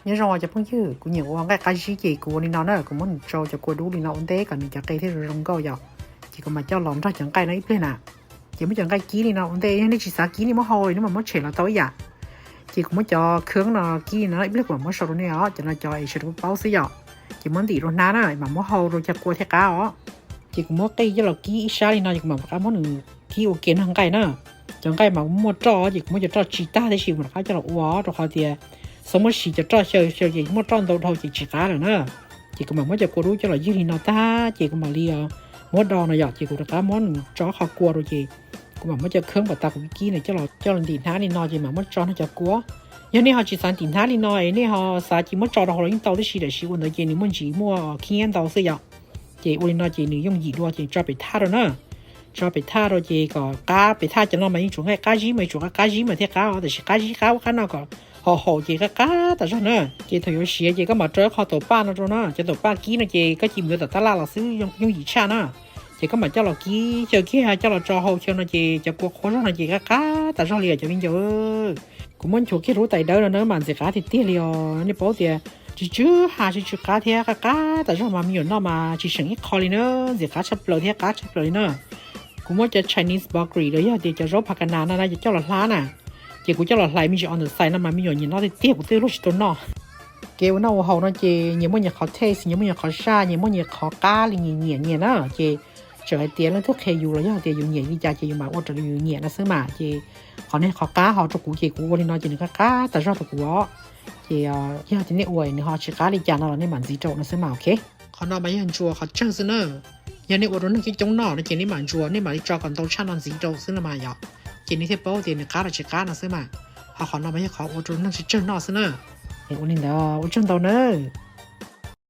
Nyob zoo cov phooj ywg, kuv nyiam ua nqaij qab zib ces kuv ua li no na, kuv muab nws tsau cov kua dub li no ua ntej kom nws cov qe thiaj zoo zoo nkauj yom. Ces kuv mam coj los nrog cov nqaij no ib pliag na. Ces muab cov nqaij kib li no ua ntej, yog nej tsis xav kib nej muab hau li, nej mam muab tshem los tau ib yam. Ces kuv muab cov khab no kib li no ib pliag kuv mam muab sau rau nej os, cov no cov es sawv daws paub xwb yom. Ces muab ntim rau hnab na, mam muab hau rau cov kua thiab qab os. Ces kuv muab qij coj los kib ib sab li no ces kuv mam rov qab muab nws kib ua ke nrog nqaij na. Cov nqaij mas muaj roj ces kuv muab cov roj tsis tag tib si kuv mam rov qab coj los ua, rau qhov tias txhob muab siv cov roj xyaw xyaw ces muaj roj ntau dhau ces tsis qab lawm na. Ces kuv mam muab cov kua dub coj los ywg li no tag ces kuv mam li muab do no yom, ces kuv rov qab muab nws tso qhov kua rau ces kuv mam muab cov khab pas tas kuv kib no coj los ntim hnab li no ces mam muab tso nrog cov kua. Yog nej ho tsis xav ntim hnab li no es nej ho xav ces muab tso rau hauv los yeej tau tib si, tiam sis ua ntawd ces nws muaj ntsis muaj khib nyiab ntau xwb yom. Ces ua li no ces nws yooj yim dua ces tso pem thaj rau na. Tso pem thaj rau ces kom qab, pem thaj cov no mas yeej tsuas nqaij qab zib mas yeej tsuas qab qab zib mas thiaj qab os, tiam sis qab zib qab ub qab no kom haum haum ces qab qab tas zog na. Ces thaum yuav siav ces koj mam rau ib qho taum paj no rau na, cov taum paj kib no ces koj cia mus yuav tom tab laj los xwb yooj yim tshaj na. Ces koj mam coj los kib xyaw kiag coj los tso hau xyaw no ces cov kua qhuav zog no ces qab qab tas zog li os cov viv ncaus. Kuv muab nchuav kiag lub tais dawb no na mas ntxim qab tiag tiag li os. Nej paub tias tsw tsw ha tsw tsw qab thiab qab qab tas zog mas me nyuam noj mas tsis seem ib qho li na, ntxim qab tshaj plaws thiab qab tshaj plaws li na. Kuv muab cov Chinese broccoli los yog tias cov zaub pha ka nas no na coj los hlab na, ces kuv coj los hlais me ntsis on the side no mas me nyuam nyiam noj tiag tiag, kuv twb luag tsis tau noj. Kev ua noj ua haus no ces nyias muaj nyias qhov taste, nyias muaj nyias qhov saj, nyias muaj nyias qhov qab li nyias nyiam nyias na. Ces txawm hais tias leej twg qhia yus los yog tias yus nyiam li cas ces yus mam ua raws li yus nyiam no xwb mas. Ces qhov no qhov qab ho rau kuv ces kuv ua li no ces nws qab qab tas zog rau kuv os. Ces yog tias nej ua nws ho tsis qab li cas no los nej mam ntxiv rau no xwb mas ok. Qhov no mas yog ntsuas qhov tsawg xwb na. Yog nej ua rau neeg coob coob noj no ces nej mam ntsuas, nej mam li tso kom ntau tshaj no ntxiv rau xwb no mas yom. Ces nej thiaj paub tias nws qab los tsis qab no xwb mas. Ho qhov no mas yog qhov ua rau neeg tsawg tsawg noj xwb na. Ua li ntawd ua tsaug ntau nawb.